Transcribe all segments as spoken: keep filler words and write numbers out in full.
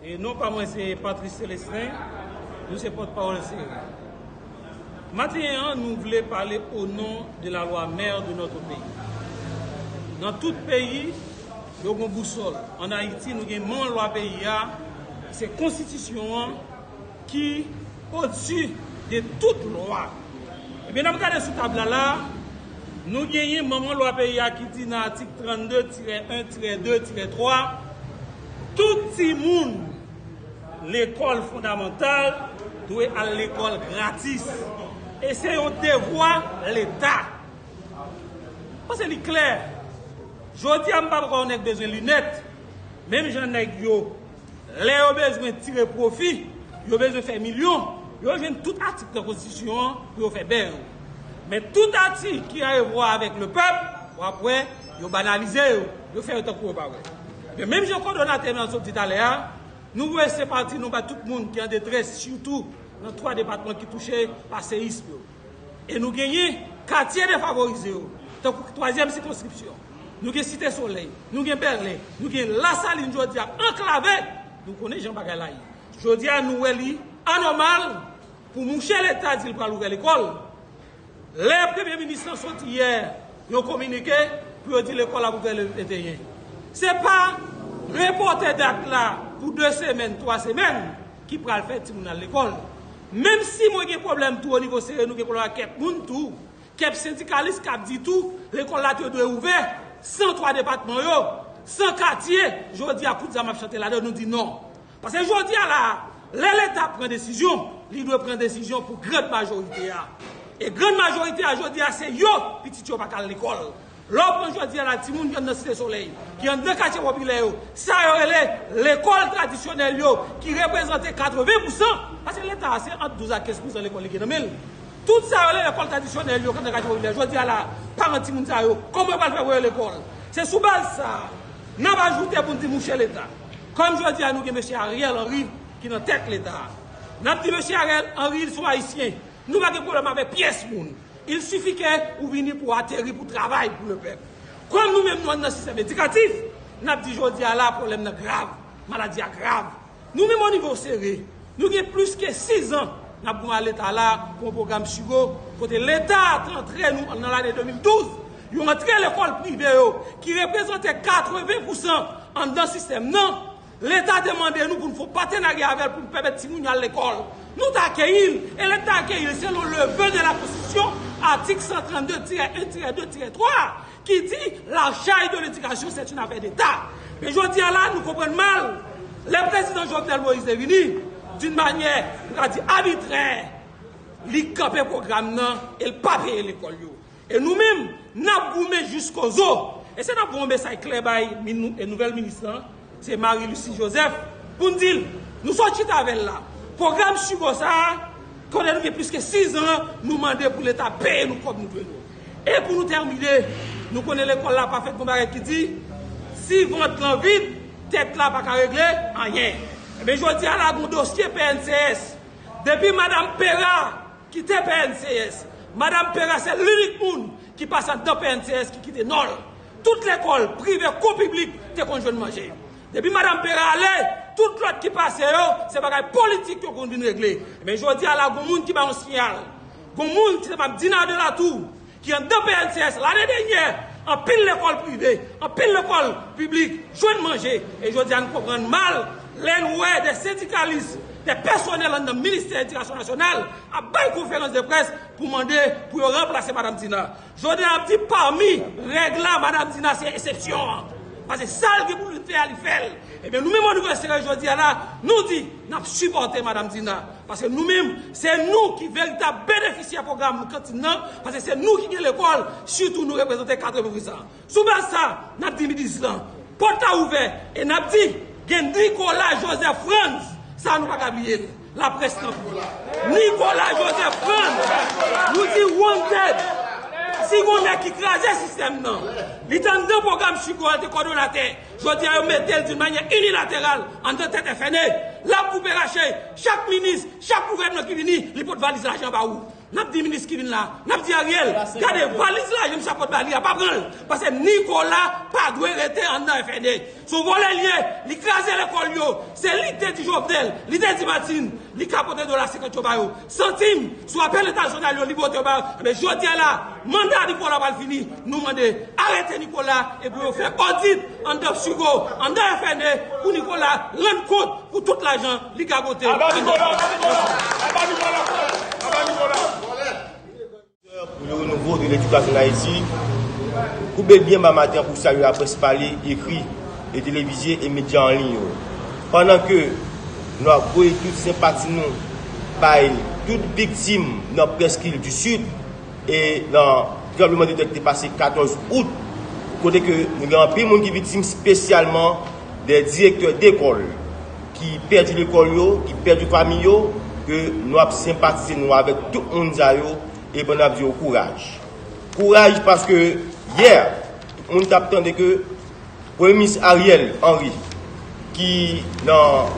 E non pa mwen se Patrice Célestin, nou se pòtpawòl Sere. Maten an, nou vle pale au nom de la loi mère de notre pays. Nan tout peyi, yo gon bousòl. Ann Ayiti, nou gen manman lwa peyi a, se konstitisyon an ki odsi de tout lwa. Ebyen, n ap gade sou tab la la, nou genyen manman lwa peyi a ki di nan atik trannde tirè en tirè de tirè twa, tout timoun lekòl fondamantal dwe al lekòl gratis. E se yon devwa Leta. Panse li klè. Jodi a, m pa kwè yon nèg bezwen linèt. Menm jan nèg yo, lè yo bezwen tire pwofi, yo bezwen fè milyon, yo jwenn tout atik nan konstitisyon an pou yo fè bè yo. Men tout atik ki an evwa avèk le pèp, w ap wè, yo banalize yo, yo fè yo tankou yo pa wè. Men menm jan kòdonatè m nan sot di talè a, nou voye senpati nou ba tout moun ki an detrès, sitou nan twa depatman ki touche pa seyism yo. E nou genyen katye defavorize yo, tankou twazyèm sikonskripsyon. Nou gen Site Solèy, nou gen Bèlè, nou gen Lasalin jodi a anklave, nou konnen jan bagay la ye. Jodi a, nou wè li anòmal pou mouche Leta di l pral ouvè lekòl. Lè premye minis lan soti yè yon kominike pou yo di lekòl ap ouvè le venteyen. Se pa repòte dat la pou de semèn, twa semèn ki pral fè timoun al lekòl. Menm si mwen gen pwoblèm tou o nivo Sere, nou gen pwoblèm ak kèk moun tou, kèk sendikalis k ap di tou lekòl la te dwe ouvè san twa depatman yo, san katye, jodi a kout zam ap chante ladan, nou di non. Paske jodi a la, lè Leta pran desizyon, li dwe pran desizyon pou grand majorite a. E grand majorite a jodi a, se yo, pitit yo pa ka al lekòl. Lè w pran jodi a la, timoun ki anndan Site Solèy, ki anndan katye popilè yo, sa yo rele lekòl tradisyonèl yo, ki reprezante katreven pousan, paske Leta a se ant douz a kenz pousan lekòl li gen nan men l. Tout sa yo rele lekòl tradisyonèl yo, ki anndan katye popilè, jodi a la, paran timoun sa yo, kòman yo pral fè voye yo lekòl? Se sou baz sa a, n ap ajoute pou n di mouche Leta. Kòm jodi a nou gen mesye Ariel Henry ki nan tèt Leta a. N ap di mesye Ariel Henry, li se yon Ayisyen. Nou pa gen pwoblèm avèk pyès moun. Il sifi ke ou vini pou ateri, pou travay pou le pèp. Kòm nou menm nou anndan sistèm edikatif, n ap di jodi a la pwoblèm nan grav, maladi a grav. Nou menm o nivo Sere, nou gen plis ke sizan n ap goumen a Leta la pou yon pwogram Sigo, kote Leta te antre nou nan lane de mil douz, yo antre lekòl prive yo, ki reprezante katreven pousan anndan sistèm nan. Leta te mande nou pou n fè yon patenarya avè l pou n pèmèt timoun yo al lekòl. Nou te akeyi l, e lè n te akeyi l, selon le vœu de la Constitution, atik san trannde tirè en tirè de tirè twa, ki di, la charge de l'éducation, c'est une affaire d'État. Men jodi a la, nou konprann mal. Lè prezidan Jovenel Moïse te vini, d'une manière, nou ka di, arbitrè, li kanpe pwogram nan e l pa peye lekòl yo. E nou menm, n ap goumen jiskozo. E se n ap voye yon mesaj klè bay min-, e nouvèl minis lan, se Marie Lucie Joseph, pou n di l, nou sot chita avè l la. Pwogram Sigo sa a, kote nou gen plis ke sizan, nou mande pou Leta peye nou kòb nou dwe nou. E pou nou tèmine, nou konnen lekòl la pa fèt, gon bagay ki di, si vant lan vid, tèt la pa ka regle anyen. Ebyen, jodi a la, gon dosye P N C S. Depi madanm Pera kite P N C S, madanm Pera se linik moun ki pase anndan P N C S ki kite non l. Tout lekòl, prive kou piblik, te konn jwenn manje. Depi madanm Pera ale, tout lòt ki pase yo, se bagay politik yo konn vin regle. Men jodi a la, gon moun ki bay yon siyal. Gon moun ki se pa Dina Delatour, ki anndan P N C S lane dènyè, anpil lekòl prive, anpil lekòl piblik jwenn manje. E jodi a, nou konprann mal lè n wè de sendikalis, de pèsonèl anndan Ministè Edikasyon Nasyonal ap bay konferans de près pou mande pou yo ranplase madanm Dina. Jodi a, n ap di pami règ la, madanm Dina se eksepsyon an. Paske sa l gen pou l fè a, li fè l. Ebyen, nou menm o nivo Sere jodi a la, nou di, n ap sipòte madanm Dina. Paske nou menm, se nou ki veritab benefisyè pwogram kantin nan, paske se nou ki gen lekòl, sitou nou reprezante katreven pousan. Sou baz sa, n ap di minis lan, pòt la ouvè, e n ap di, gen Nicolas Joseph Frantz, sa nou pa ka bliye l. Laprès nan kou. Nicolas Joseph Frantz, nou di wanted. Si gon nèg ki kraze sistèm nan, li te anndan pwogram Sigo a, li te kòdonatè. Jodi a, yo mete l d'une manière unilatérale anndan tèt F N E. L ap koupe rache. Chak minis, chak gouvènman ki vini, li pot valiz lajan ba ou. N ap di minis ki vin la, n ap di Ariel, gade valiz lajan misye ap pote ba li a, pa pran l. Paske Nicolas pa dwe rete anndan F N E. Se yon vòlè li ye, li kraze lekòl yo. Se li ki te di Jovenel, li te di Martine, li ka pote dola senkant yo ba yo. Santim, sou apèl entènasyonal yo, li pote yo ba yo. Men jodi a la, manda Nicolas pral fini. Nou mande, arete Nicolas, epi yo fè odit anndan Psigo, anndan F N E, pou Nicolas rann kont pou tout lajan li gagote. Aba Nicolas, aba Nicolas, aba Nicolas, aba Nicolas. Pour le renouveau de l'éducation en Haïti, koube byen ba maten an pou salye laprès pale, ekri, e televize e medya an liy yo. Pandan ke nou ap voye tout senpati nou bay tout viktim nan Prèskil di Sid e nan tranblemanntè ki te pase katòz out, kote ke nou gen anpil moun ki viktim, espesyalman de direktè dekòl ki pèdi lekòl yo, ki pèdi fanmi yo, ke nou ap senpatize nou avèk tout moun sa yo, e ban n ap di yo kouraj. Kouraj paske yè, tout moun t ap tande ke Premye Minis Ariel Henry, ki nan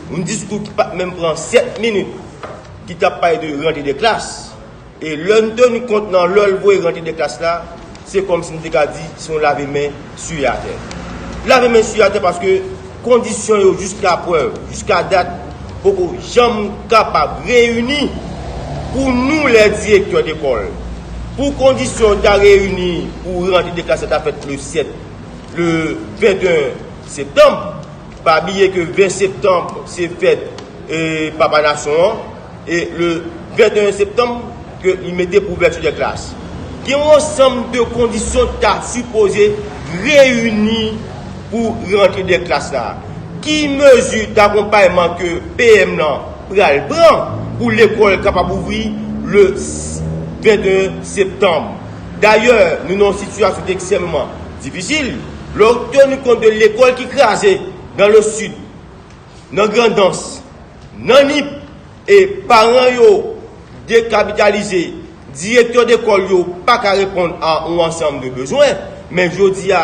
yon diskou ki pa t menm pran sèt minit, ki t ap pale de rantre de klas, e lè n teni kont nan lè l voye rantre de klas la, se kòmsi n te ka di se yon lave men sou atè. Lave men sou atè paske kondisyon yo jiska prèv, jiska dat, poko janm kapab reyini pou nou lè direktè dekòl. Pou kondisyon yo ta reyini pou rantre de klas la ta fèt le sèt, le venteyen septanm. Pa bliye ke ven septanm se fèt, e, Papa Nasyon an, e le venteyen septanm ke li mete pou ouvèti de klas. Gen yon ansanm de kondisyon ki ta sipoze reyini pou rantre de klas la. Ki mezi dakonpayman ke P M nan pral pran pou lekòl kapab ouvri le venteyen septanm? Dayè, nou nan yon sitiyasyon ki ekstrèmeman difisil. Lè w teni kont de lekòl ki kraze nan le sid, nan Grandans, nan Nip, e paran yo dekapitalize, direktè dekòl yo pa ka reponn a yon ansanm de bezwen. Men jodi a,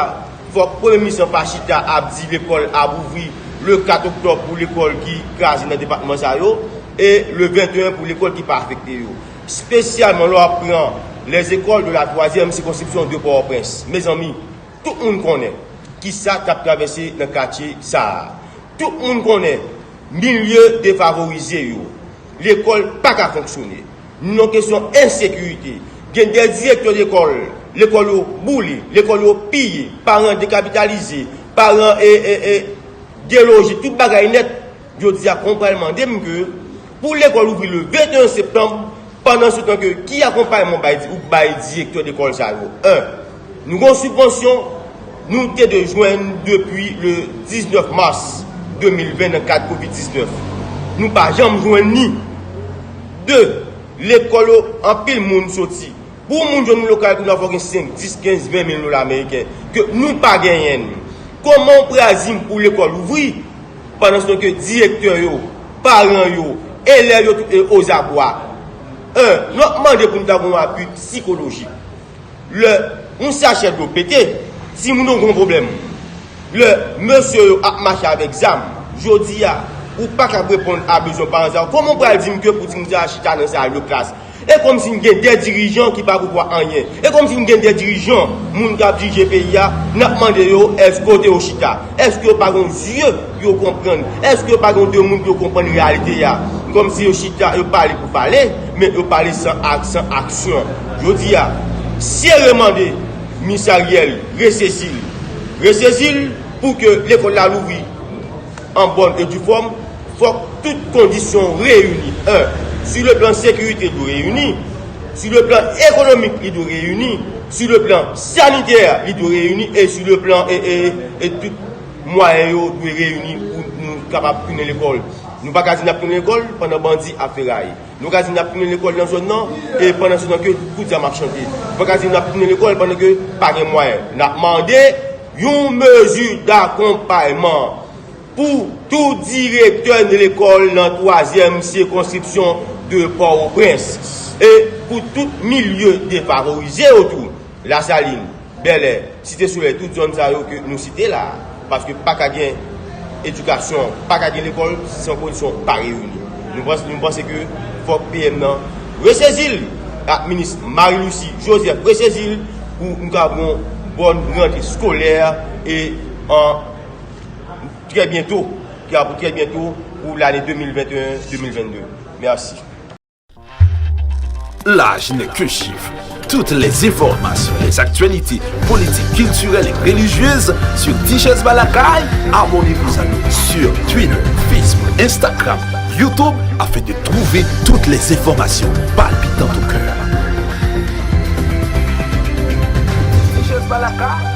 fòk Premye Minis lan pa chita ap di lekòl ap ouvri le kat oktòb pou lekòl ki kraze nan depatman sa yo, e le venteyen pou lekòl ki pa afekte yo. Espesyalman lè w ap pran les écoles de la troisième circonscription de Pòtoprens. Mezanmi, tout moun konnen kisa k ap travèse nan katye sa a. Tout moun konnen milye defavorize yo. Lekòl pa ka fonksyone. Nou nan kesyon ensekirite. Gen de direktè lekòl, lekòl yo boule, lekòl yo piye, paran dekapitalize, paran e, e, e, deloje, tout bagay nèt. Jodi a, kon pral mande m ke pou lekòl ouvri le venteyen septanm, pandan se tan ke ki akonpayman w bay, ou bay direktè lekòl sa yo? En, nou gen yon sibvansyon nou te dwe jwenn depi le diznèf mas de mil ven nan kad kovid diznèf. Nou pa janm jwenn ni. De, lekòl yo, anpil moun soti. Pou yon moun jwenn yon lokal kounye a, fò gen senk, dis, kenz, ven mil dola ameriken ke nou pa genyen. Kòman w pral di m pou lekòl ouvri pandan se tan ke direktè yo, paran yo, elèv yo tout e ozabwa? En, nou ap mande pou n ta gen yon apui sikolojik. Lè yon sachè dlo pete, timoun yo gen yon pwoblèm. Lè mesye yo ap mache avèk zam, jodi a, ou pa kab reponn a bezwen paran sa yo. Kòman w pral di m ke pou timoun sa a chita nan sal de klas? E kòmsi n gen de dirijan ki pa pouvwa anyen. E kòmsi n gen de dirijan, moun k ap dirije peyi a, n ap mande yo, èske kote yo chita? Èske yo pa gen zye pou yo konprann? Èske yo pa gen de moun pou yo konprann reyalite a? Kòmsi yo chita, yo pale pou pale, men yo pale san ak-, san aksyon. Jodi a, sere mande, Minis Ariel, resezi l. Resezi l pou ke lekòl la louvri an bòn e di fòm, fòk tout kondisyon reyini. En, sou le plan sekirite, li dwe reyini. Sou le plan ekonomik, li dwe reyini. Sou le plan sanitè, li dwe reyini. E sou le plan, e, e, e tout mwayen yo dwe reyini pou nou kapab tounen lekòl. Nou pa ka di n ap tounen lekòl pandan bandi ap feraye. Nou ka di n ap tounen lekòl nan zòn nan, e pandan se tan ke kout zam ap chante. Nou pa ka di n ap tounen lekòl pandan ke pa gen mwayen. N ap mande yon mezi dakonpayman pou tout direktè de lekòl nan twazyèm sikonskripsyon de Pòtoprens e pou tout milye defavorize yo tou, Lasalin, Bèlè, Site Solèy, tout zòn sa yo ke nou site la a. Paske pa ka gen edikasyon, pa ka gen lekòl san kondisyon pa reyini. Nou panse, nou panse ke fòk P M nan Resezi l ak minis Marie Lucie Joseph, resezi l pou nou ka gen yon bòn rantre skolè e an trè byento, ki a pou trè byento pou lane de mil venteyen, de mil vennde. Mèsi. L'âge n'est qu'un chiffre. Toutes les informations, les actualités politiques, culturelles et religieuses sur Tichèz Balakay. Abonnez-vous à nous sur Twitter, Facebook, Instagram, YouTube afin de trouver toutes les informations palpitantes au cœur. Tichèz Balakay.